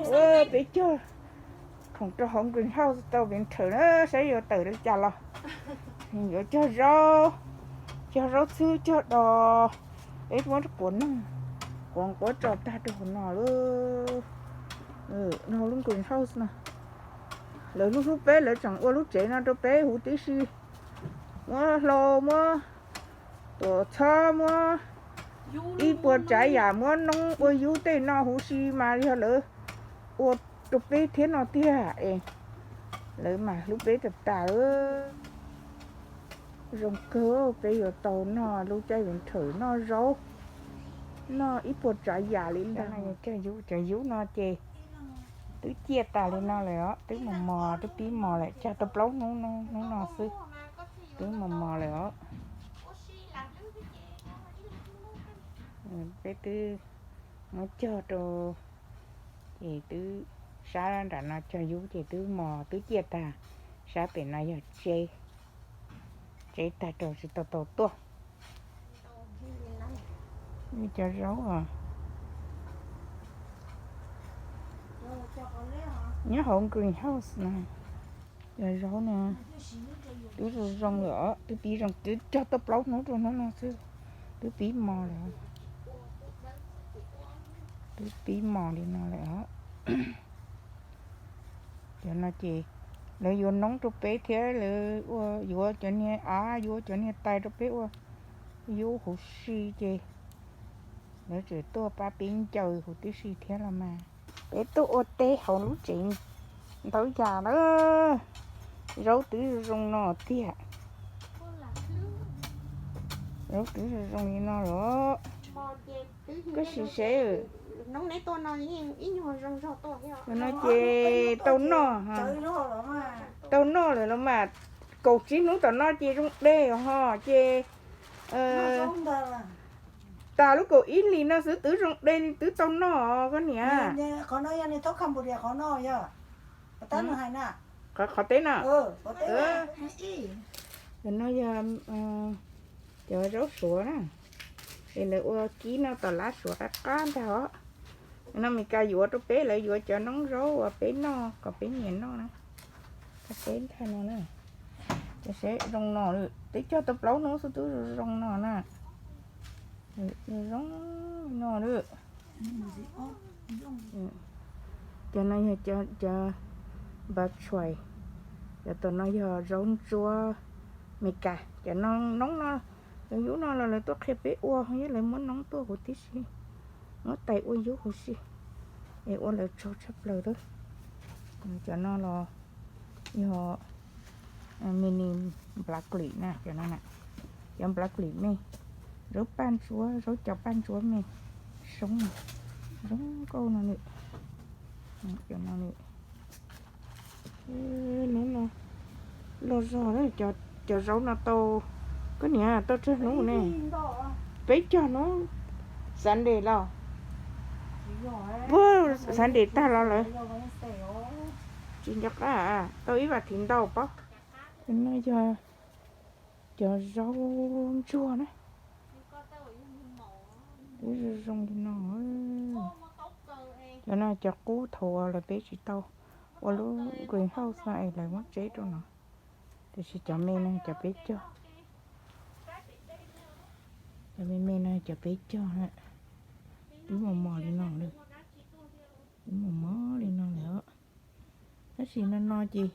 Peb cog khoom rau hauv greenhouse tau pes nrhawv na, saib yuav tawm li cas los. Yuav cog zaub, cog zaub txhwb, cog dos, peb muab quav noj, quav quav tso tag rau hauv no lawm. No lub greenhouse no, lawv hlub hlub peb, lawv tseem ua lub tsev no rau peb huv tib si. Muab hlau, muab tuam txhab, muab ib puas tsav yam, muab noob ua yub tej no huv si mas yog lawv ua rau peb thiab no tiag es lawv mam hlub peb tas tas. Zoo kawg, peb yuav tau noj lub caij pes nrhawv, noj zaub, noj ib puas tsav yam li ntag. Cov yub no ces twb ciaj tas li no lawm os, twb mos mos, twb pib mos lawm, cog tau plaub hnub, hnub no xwb twb mos mos lawm os. Peb twb muab cog rau, ces twb sab nram no cog yub ces twb mos twb ciaj tag. Sab pem no yog tsev, tsev tag rau tsis tau tau tuaj. Cov zaub os, nyob hauv greenhouse no, cov zaub no twb zoo zoo lawm os, twb pib zoo, twb cog tau plaub hnub rau hnub no xwb, twb pib mos lawm, twb pib mos li no lawm os. Cov no ces lawv yuav noob rau peb thiab lawv ua, yuav cov niag av, yuav cov niag tais rau peb ua yub huv si ces lawv tseem tuaj pab peb ncaws huv tib si thiab los mas. Peb tuaj ua teb hauv lub tsev ntau yam lawm. Zaub twb zoo zoo no tiag. Zaub twb zoo zoo li no lawm. Koj sim seb, no ces tau noj, tau noj lawm los mas, kaum tsib hnub tom no ces zoo dej ho ces tas lub kaum ib hlis no xwb twb zoo dej li twb tau noj koj niam. Qhov teb no, no yog cov zaub suav na, es lawv ua kib no tom lab suav qab qab ntag os. No Meskas yuav rau peb, lawv yuav cov noob zaub uas peb noj kom peb nyiam noj na. Qab teb ntag no na. Ces zoo no, twb cog tau plaub hnub xwb twb zoo no na. Zoo no lawm. Cov no yog cov bachuai, cov tom no yog zaub ntsuab Meskas. Cov noob no, cov yub no los lawv tuaj qhia peb ua, yog lawv muab noob tuaj huv tib si, muab tais ua yub huv si, es ua lawv tsaug tshaj plaws lawm. Cov no los yog mini broccoli na, cov no na, cov broccoli me, zaub paj ntsuab, zaub cov paj ntsuab me, zoo, zoo nkauj no lawm. Cov no lawm. Hnub no loj zog, cov zaub no tau, koj niam, tau tsawg hnub ne? Peb cog hnub Sunday los, puag Sunday tag los lawm. Tsis nco qab, tau ib vas thiv ntau pob. No yog cov zaub ntsuag na. Twb zoo zoo li no. Cov no cov qub thaum uas lawv peb tsis tau ua lub greenhouse no es lawv muab tseb rau no, tiam sis cov me no cov peb cog. Cov me me no cov peb cog na. Twb mos mos li no lawm. Twb mos mos li no lawm os. Tab sis no no ces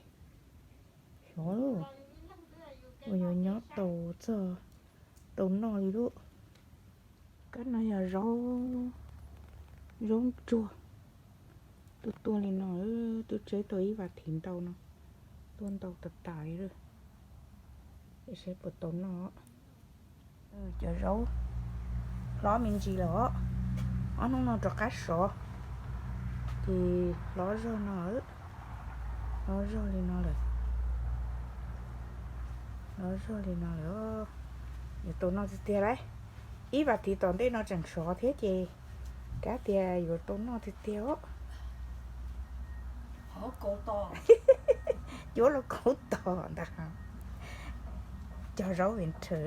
xyov uas yuav nyob tau txog tau noj li lub. Kab no yog zaub, zaub ntsuag. Tuaj tuaj li no, twb tseb tau ib vas thiv ntau no, tuaj ntau tas tas li lawm. Es saib puas tau noj. Cov zaub hlob me ntsis lawm os, ob hnub no rov qab sov, ces hlob zog no, hlob zog li no lawm, hlob zog li no lawm. Yuav tau noj tiag tiag lauj. Ib vas thiv tom ntej no tseem sov thiab ces kab tias yuav tau noj tiag tiag os. Cuab los kaub tog ntag. Cog zaub winter.